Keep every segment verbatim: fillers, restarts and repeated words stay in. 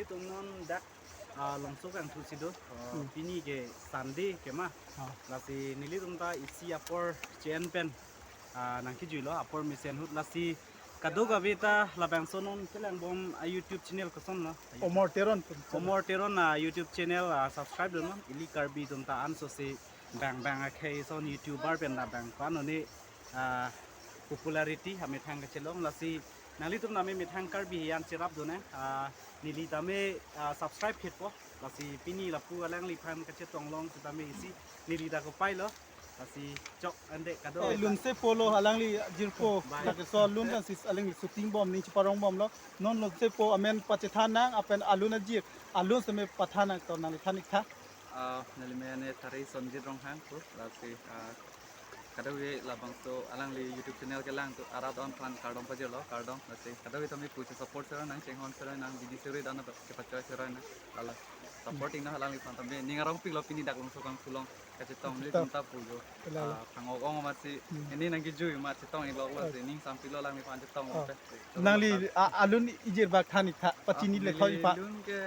Tum non dak, ah, Longso Kangthu si do, ah, Hmm. pini ke Sunday ke ma. Ah. Lasi nelitum ta isi apor che-en pen, ah, nangkejuilo, apor mesen ahut. Lasi kadokave ta labangso non kelangbom a-YouTube channel kosonlo? Omor Teron. Omor Teron a-YouTube channel, ah, subscribe dun non. Ili Karbi atum ta ansose bang bang akhei ason YouTuber pen labang ko-an oni, ah, popularity amethang kachelong. Lasi nanglitum tame methang Karbi an cherap dun nang, ah, neli tame, ah, subscribe khitpo. Lasi pini lapu alangliphan kachetong long setame isi neli ta kopai lo. Lasi chok ande kado. Eh, lunsepo lo alangli jirpo. Bye. Lake so lun kan sis alangli shooting bom ning cheparong bomlo. Non lunsepo amen pachethan nang lapen alun ajir. Alun seme pathan nang to nangli than ik tha. Ah, neli men Thari Sonjit Ronghang pu, lasi, ah, kadokave labangso alangli YouTube channel kelang atum arat aphan kardom pajirlo, kardom, lasi kadokave tame pu che-support sera nang, chinghon sera nang, bidi seri dan apa kepachoi sera nang, lala supporting nang alangliphan tame, ning arong piklo pini dak Longso Kangthu along kachetong nelitum ta pujo. Lala. Ah, phang-ok ong amatsi, Hmm. ini nangkejui amat chetong ilok lo si, ning sampiklo alangliphan chetong Oh. lo pe. Nangli, ah, alun ijir bak than ik tha, pachini Ah, le thoi neli pa. Alun ke,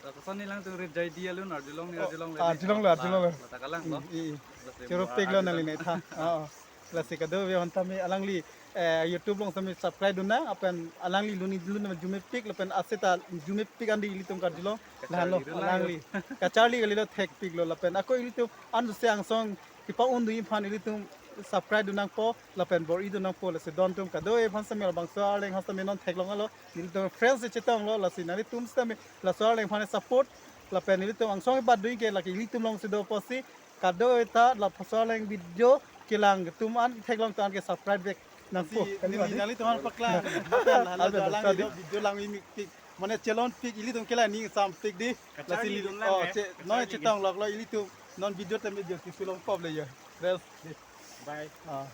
ah, koson ni lang tum rit jai di alun arjulong ni Oh, arjulong le ah, ni. Arjulong le, ah, arjulong le. Mata kalang lo. Hmm, eh, eh. Lasi Choro mo pik lo arjulong. Nangli ne tha. Oh. Lasi kadokave aphan tame alangli, eh, YouTube along tame subscribe dun nang, lapen alangli lun lun tame arjumepik, lapen aseta arjumepik andi ilitum karjulong. Kacharli lahenlo, dun lang alangli. Kacharli kalilo thekpiklo, lapen ako ilitum ansose angsong kepa-un dunji aphan ilitum subscribe dun nangpo, lapen bor-i dun nangpo, lasi don atum kadokave aphan seme labangso arleng aphan seme non theklong alo, nelitum friends chetonglo, lasi nanglitum seme laso arleng aphan support, lapen nelitum angsong bat dunji ke lake ilitum alongsi do pusi, kadokave ta laso arleng video kelang atum an theklong atum an ke subscribe back nangpo. Si, neli nanglitum aphan paklang. Lapen hala Albe, alangli tadi. Do video langmepik. Mane chelonpik ilitum kelang ning sampik di. Kacharli lasi dun lang, oh, eh. Che, non chetong lok lo ilitum non video tame video kisulong pop le ya. Rest. Bye. Ah.